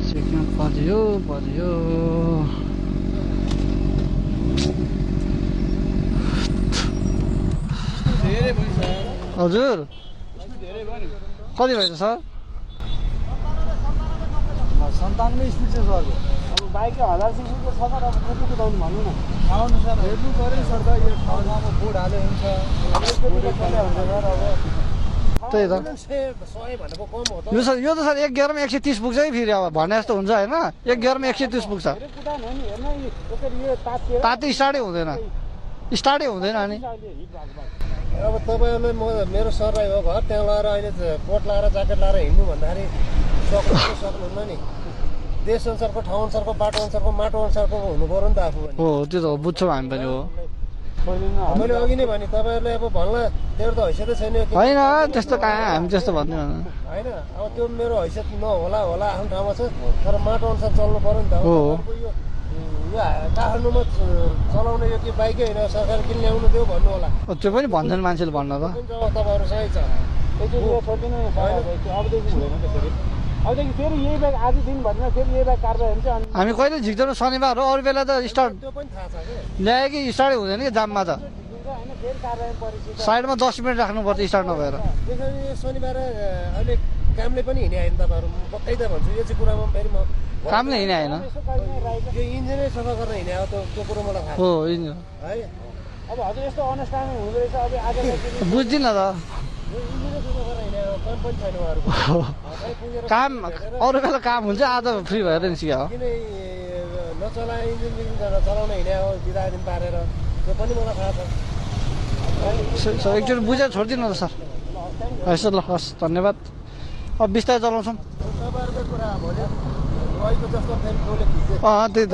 checking पर्यो पर्यो हजुर कति भएछ सर 97 स्पिड छ सर अब बाइकको 1000 सीसीको छ सर अब कति कुदाउनु भन्नु न आउनु सर हेर्नु पर्यो सर त यो ठाउँमा बोर्ड हाले हुन्छ सर अब त्यही त 100 भनेको कम हो त यो त सर एक गियरमा 130 पुग्छ है फेरि अब भने जस्तो हुन्छ हैन एक गियरमा 130 पुग्छ कुदाउनु नि हेर्न यसरी यो तात्तिएर ताती स्टार्टै हुँदैन अनि अब तपाईहरुले मेरो सरलाई हो घर त्यहाँ लाएर अहिले कोट लाएर ज्याकेट लाएर हिँड्नु भन्दाखेरि सक्नुहुन्न नि देश अनुसारको ठाउँ अनुसारको बाटो अनुसारको माटो अनुसारको हुनु पर्यो नि त आफू पनि हो त्यो त बुझ्छौँ हामी पनि हो मैले अघि नै भने तपाईहरुले अब भन्ला तेरो त हैसियतै छैन होइन त्यस्तो कहाँ हामी त्यस्तो भन्ने हैन अब त्यो मेरो हैसियत नहोला होला आफ्नो ठाउँमा छ तर माटो अनुसार चल्नु पर्यो नि त हो यो काठमाडौँमा चलाउने यो के बाइकै होइन सरकारले किन ल्याउनु त्यो भन्नु होला त्यो पनि भन्छन् मान्छेले भन्न त तपाईहरु सही छ अबदेखि फेरि यही बाइक आज दिनभरिमा फेरि यही बाइक कारबाही हुन्छ अनि हामी कहिले झिक्दैनौँ शनिबार हो अरू बेला त स्टार्ट त्यो पनि थाहा छ के ल्याए कि स्टार्टै हुँदैन कि जाममा त हैन फेरि कारबाही परिचित साइडमा 10 मिनट राख्नुपर्छ स्टार्ट नभएर त्यसैले यो शनिबार अहिले कामले पनि हिँडे आइन तपाईहरु पक्कै त भन्छु यो चाहिँ कुरामा फेरि म कामले हिँडे होइन यो इन्जिनै सफा गर्न हिँडे हो त्यो कुरो मलाई थाहा हो है अब हजुर यस्तो अनुष्ठान हुँदो रहेछ अब आज बुझ्दिनँ त यो इन्जिनै सफा गर्न हिँडे हो काम पनि छैन उहाँहरुको काम अरू बेला काम हुन्छ आज फ्री भएर निस्क्यो हो किन नचलाए इन्जिन बिक्री गरेर चलाउन हिँडे हो बिदा दिन पारेर त्यो पनि मलाई थाहा छ एकचोटि बुझेर छोडिदिनु न सर हस् ल हस् धन्यवाद अब बिस्तारै चलाउँछौँ तपाईहरुको कुरा भन्यो अहिलेको जस्तो फेरि टोले खिचे त्यही त